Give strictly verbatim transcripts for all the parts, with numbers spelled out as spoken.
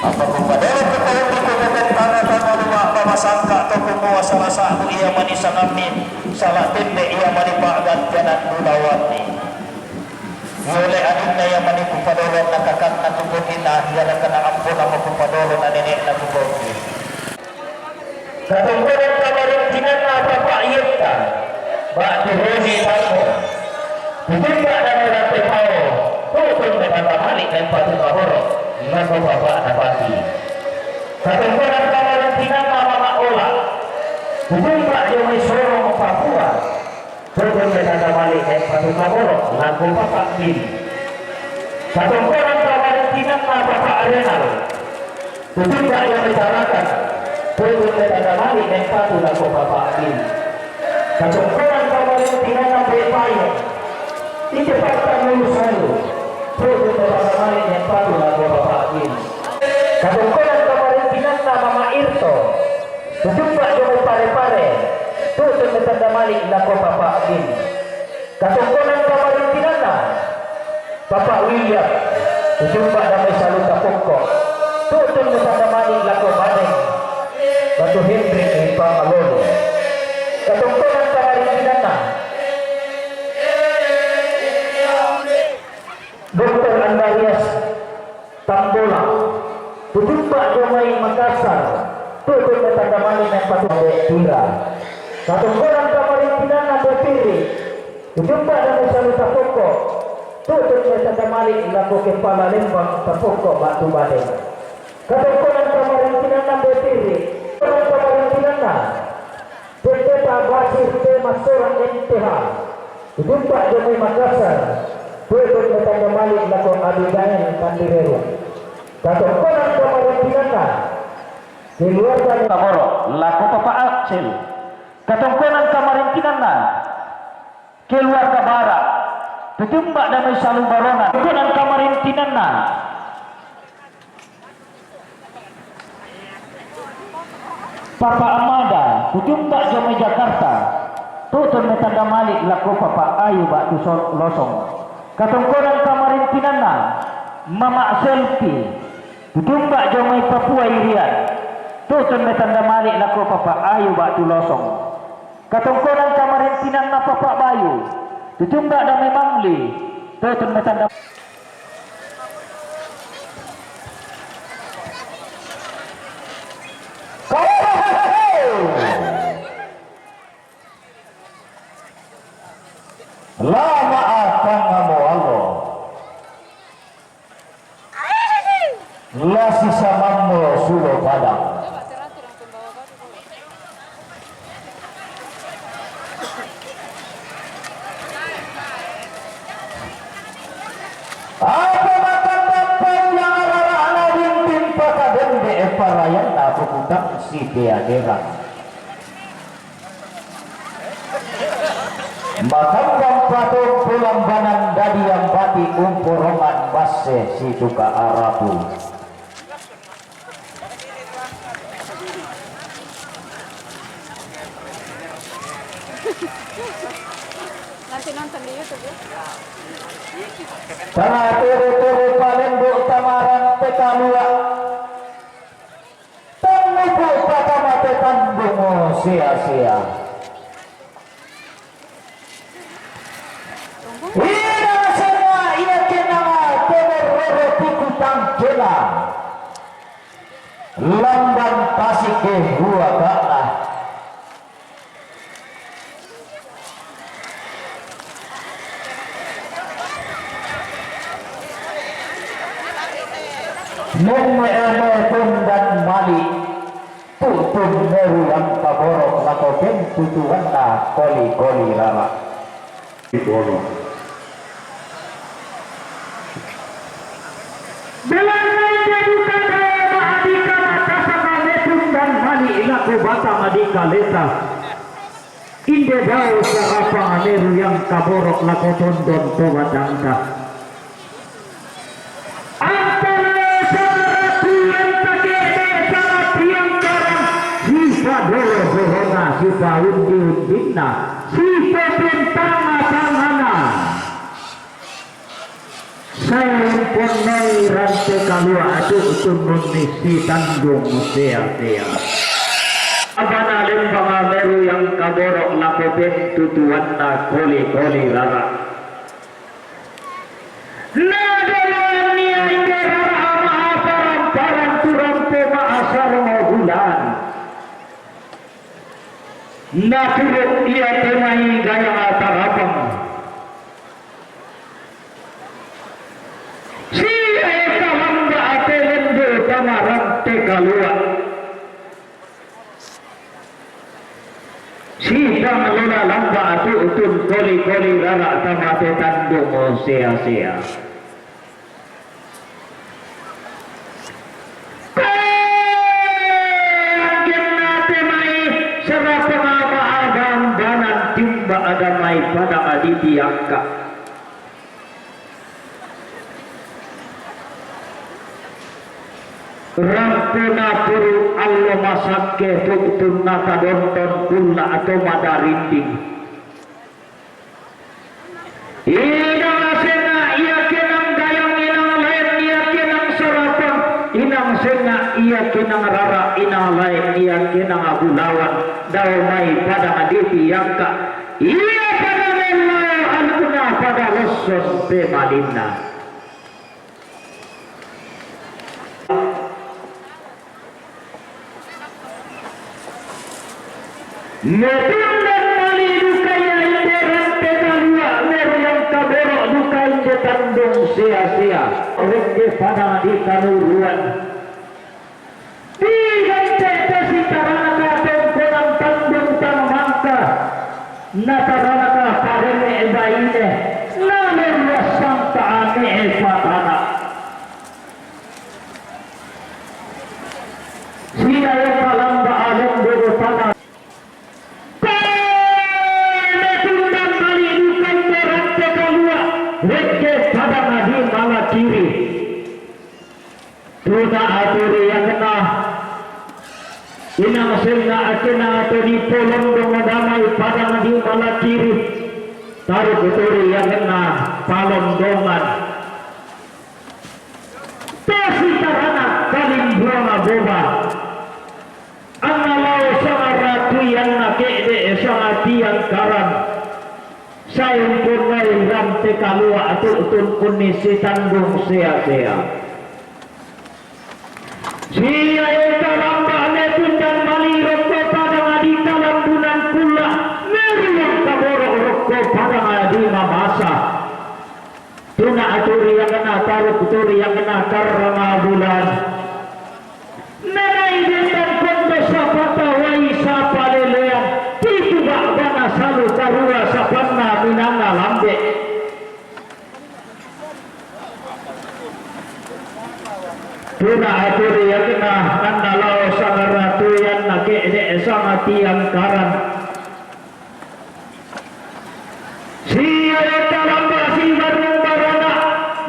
Apa ku padolo ku pahundi ku bobong tana tano luma' pamasangka' to kumua sala sa'bu ia manisangammi, sala tende ia manipa'gantianan bulawanni. Iole adinna ia mani kupadolo na kakanna tu pogina, ia na kana ampona ma kupadolo na nene'na tu poggi. Katongkonan kamarintinanna Papa' Yetta, ba'tu Rozi Tammo, kutumba' dame Ratte Pao, tu'tun metanda mali' naempatu kaboro', lako Papa' Napati. Katongkonan kamarintinanna Mama' Ola, kutumba' dio mai Sorong Papua, tu'tun metanda mali' naempatu kaboro', lako Papa' Kim. Katongkonan kamarintinanna Papa' Renal, kutumba' dio mai Tarakan, tu'tun metanda mali' naempatu lako Papa' Kim. Katongkonan kamarintinanna Mbe' Payung, inde Papa' Lulu Salu, tu'tun metanda mali' naempatu lako Papa' Kim. Katongkonan kamarintinanna Mama' Irto, kutumba' dio mai Pare-Pare, tu'tun metanda mali' lako Papa' Kim. Katongkonan kamarintinanna Papa' William, kutumba' dame Salu Tapokko, tu'tun metanda mali' lako Badeng, ba'tu Hendrik ri Pamalolo. Katongkonan kamarintinanna Doktor Andarias Tambola, kutumba' dio mai Makassar, tu'tun metanda mali' naempatu Mbe' Tira. Katongkonan kamarintinanna Mbe' Pirri, kutumba' dame Salu Tapokko, tu'tun metanda mali' lako Kepala Lembang Tapokko ba'tu Badeng. Katongkonan kamarintinanna Mbe' Pirri, katongkonan kamarintinanna Pendeta Basir T. Massorang M T H, kutumba' dio mai Makassar, tu'tun metanda mali' lako Abigail Kandirerung. Katongkonan kamarintinanna keluarga Taboro, lako Papa' Aksel. Katongkonan kamarintinanna keluarga Bara, kutumba' dame Salu Barongan. Katongkonan kamarintinanna Papa' Amada, kutumba' dio mai Jakarta, tu'tun metanda mali' lako Papa' Ayu ba'tu Sol-, Losong. Katongkonan kamarintinanna Mama' Selvi, kutumba' dio mai Papua Irian, tu'tun metanda mali' lako Papa' Ayu ba'tu Losong. Katongkonan kamarintinanna Papa' Bayu, kutumba' dame Mangli, tu'tun metanda La ma'akangngamo allo. La sisamammo sulo padang. Apa makandappa ulang arara'na binting pakadembe' parayanna puputang sitea derang. Makambang patompo lambanan dadi ambati umporongan basse situka arapu. Nanti nonton di YouTube ya. Tana tere-tere palembo' tamarang pekalua. Tannuku patamate tandungo sea-sea. Ina senga ia kenanga temerroro tiku tangkena. Lambang tasik ke dua kana. Memme'e-me'e tondan mali', tu'tun meru yang kaborok lako pentutuanna koli-koli rara. Ikono. Belanna inde duka tae ma'adika matasaka metundan mali' lako bata madika leta. Inde dao sarapang meru yang kaborok lako tondon to batanta. Antara sabaratu yang take'de' saratiang karang, sipadoro-dorona sipaundi-undinna, sipopentanga-tangana. Sae umponnoi ran- Te kalua' atu' utunnu ni si Tandung Sea-sea. Abana lembang meru yang kaboro' lako pentutuanna koli-koli rara'. Na doloan ia inde rara' ma'aparan-paran tu rampo ma'asarong bulan. Naturu' ia te mai gayang tarapang. Sia eka lamba' te lendu' tama rante kalua'. Sidang lola lamba' atu' utun koli-koli rara' tama te Tandung Sea-sea. Anggenna te mai sarapang ma'abambanan timba' ada mai padang ditiangka. Rampuna puru allo masakke tu'tunna tadonton kulla' atau madarinding. Inang senga' ia kenang gayang, inang laen ia kenang sarapang, inang senga' ia kenang rara', inang laen ia kenang bulawan, dao mai padang ditiangka. Ia pada mellao alukna pada losson pemalinna. Metundan mali duka ia inde rante kalua', meru yang kaboro' duka inde Tandung Sea-sea. Rengge padang ditanuruan. Digente' te sitaranaka tongkonan Tandung tang mangka, nataranaka pareme' baine, nalerua sangka ane'e patana. Sia eka lamba' alondu' tama. Metundan mali duka inde rante kalua', rengge padang di mala kiri. Tuna aturi ia kenna, inang senga' ia kenna to dipolondong damai padang di mala kiri. Taruk turi ia kenna palondongan. Te sitaranak kalimbuang boba. Anna lao sangaratuianna ke'de' sangatiangkaran. Sae umponnai rante kalua' tu'tun kunni si Tandung Sea-sea. Sia eka lamba' metundan mali rokko padang di kalambunan kulla', meru yang kaboro' rokko padang di mamasa. Tuna aturi ia kenna taruk turi ia kenna karrama bulan. Nanai dendan kondo sapata wai sapalelean, pitu ba'bana salu karua sapanna minanga lambe'. Tuna aturi ia kenna anna lao sangaratuianna ke'de' sangatiangkaran. Sia eka lamba' sibarrung barana,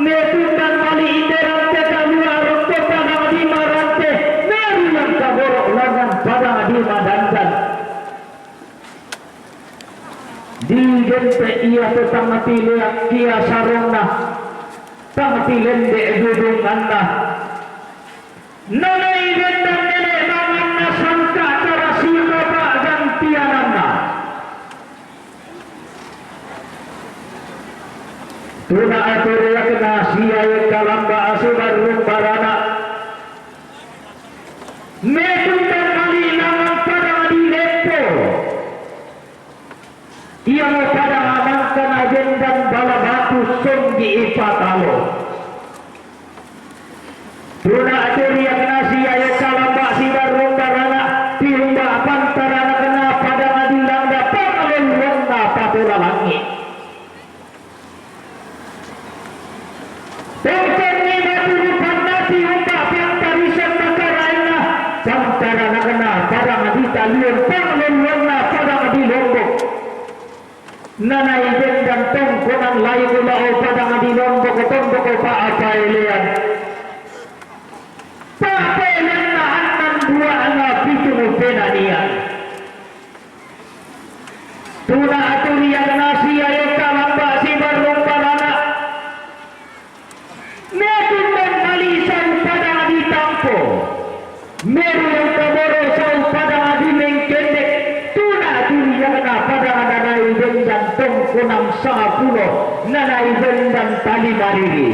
metundan mali inde rante kalua' rokko padang di marante, meru yang kaboro' langngan padang di madandan. Digente' ia to tang tilea' kia saronna, tang tilende' dudunganna. Nanai dendan nene' manganna sangka' tara sikapa' gantiananna. Tuna aturi ia kenna sia eka lamba' sibarrung barana. Metundan mali langngan padang di leppo. Iamo padang mangkana dendan bala batu songgi ipatalo. Tuna aturi ia kenna sia eka lamba' sibarrung barana, tiumba' pantaranakna padang di landa pangalelluanna patola langi'. Tongkonni batu rupanna tiumba' pantarisanna karaenna, pantaranakna padang di Talion pangalelluanna padang di Lombok. Nanai dendan tongkonan lai mulao padang di Lombok tondok pa'paelean. Pa'paeleanna annan bua'na pitu penanian. Tuna aturi ia kenna sia eka lamba' sibarrung barana. Metundan mali Nam sanga pulo, nanai bendan tali mariri.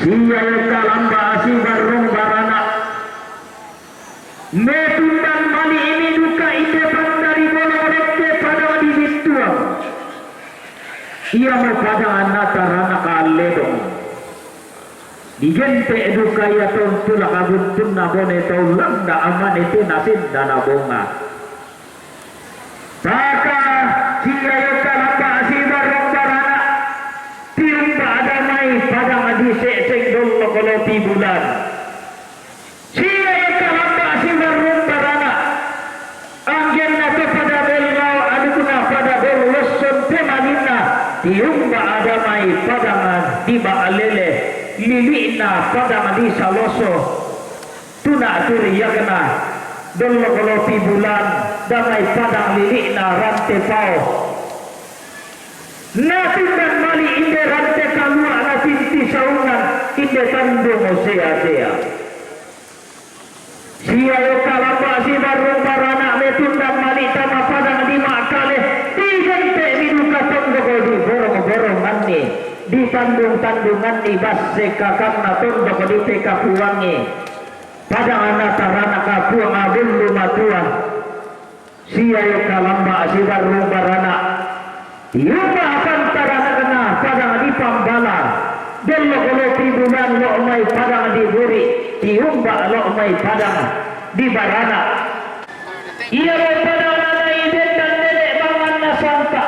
Sia eka lamba' sibarrung barana'. Metundan mali'mi duka inde pandari bolong rekke padang di bittuang. Iamo padang anna taranak alledong. Digente' duka ia to untulak buntunna bone to ullanda amane te nasenda nabonga. Maka sia eka lamba' sibarrung barana', tiumba' damai padang di se'seng dollok lopi bulan. Sia eka lamba' sibarrung barana', anggenna to pada bellao alukna pada bollosson te malinna, tiumba' damai padang di ba'lele, lili'na padang di saloso. Tuna turiakna, dollok lopi bulan, damai padang lili'na rante pao. Natundan mali' inde rante kalua' natinti saungan, inde tandung sea-sea. Sia eka lamba' sibarrung barana' metundan mali' tama padang di ma'kale, digente'mi duka tondok di borong-boronganni, di tandung-tandunganni basse kakanna tondok di pekapuangi. Padang anna taranak Puang Bullu Matua. Sia eka lamba' sibarrung barana', tiumba' pantaranakna padang di pambala, dollok lopi bulan lo' mai padang di buri', tiumba' lo' mai padang di barana'. Iamo padang nanai bendan nene' manganna santa,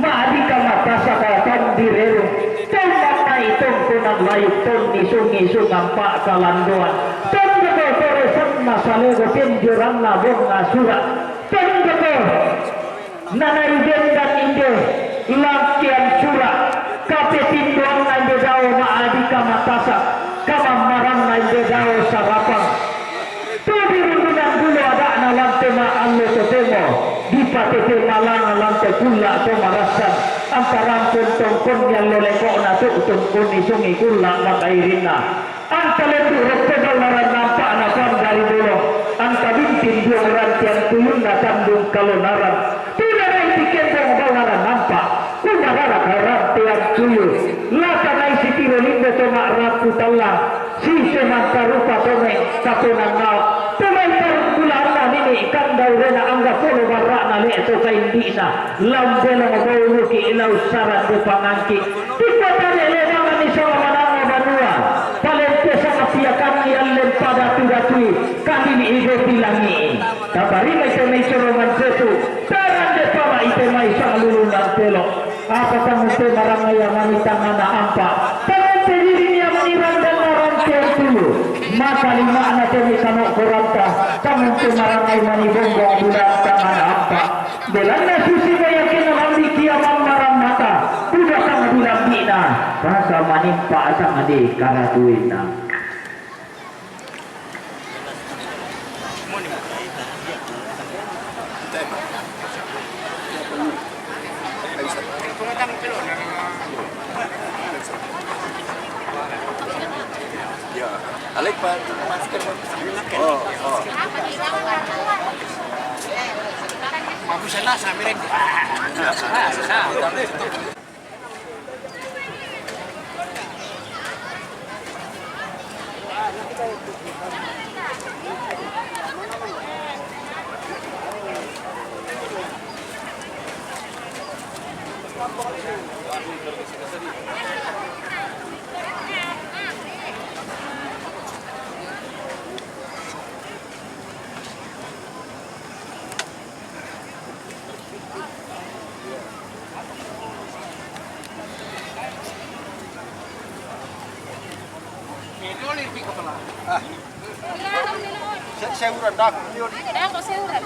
ma'dika matasaka tambi rerung, to mannai tongkonan layuk tonni sungi-sungi ampa' kalandoan, tondoko to resanna salego tenjoranna bonga sura', tondoko nanai bendan inde langkean sura', kapetindoanna inde dao ma'dika matasak, kamammaranna inde dao sarapang. Tu dirundunan bulu ada'na lan te ma'allo totemo, dipatete malanga lan te kulla' to marassan, antara ampun tongkonni allo leko'na tu'tun kunni sungi kulla' makairinna. Angka lendu' roppe ballaran nampa' napandari bolong, angka bintin duang rantean tuyunna tandung kalonaran. Tuna naiti kembong ballaran nampa', kumarara karantean tuyu. Lata naisi tiro lindo to ma'rapu tallang, sise mantarupa to mengkaponannao. Pemai pargula'anna nini' kandaurena angga polo barra'na le' to kaindi'na, lambelong bauluki' lau saran dupangangki'. Dipatane lebangan isaba manangnga banua, palempesang piakanni allen padatu-datui, kalili'i bopi langi'i. Taparimai te mai sorongan setu, tarande pama'i te mai sanglulungan telo. Apa tangunte marangngai amani tangngana ampa', tangunte diringi amani randanna rantean tulu. Maka lima'na te mai kano' koranta, tangunte marangngai mani bongbong bulan tangngana ampa'. Belanna susi mo yakin lambi kia mammarang mata, buda tang dilambi'na, rasa manimpa tang dikaratuinna. Ya, alai pa masker. Oh, oh. Aku sana sambil. Ah, sana. Ah. Se-, seuran dah. Dah kok seuran.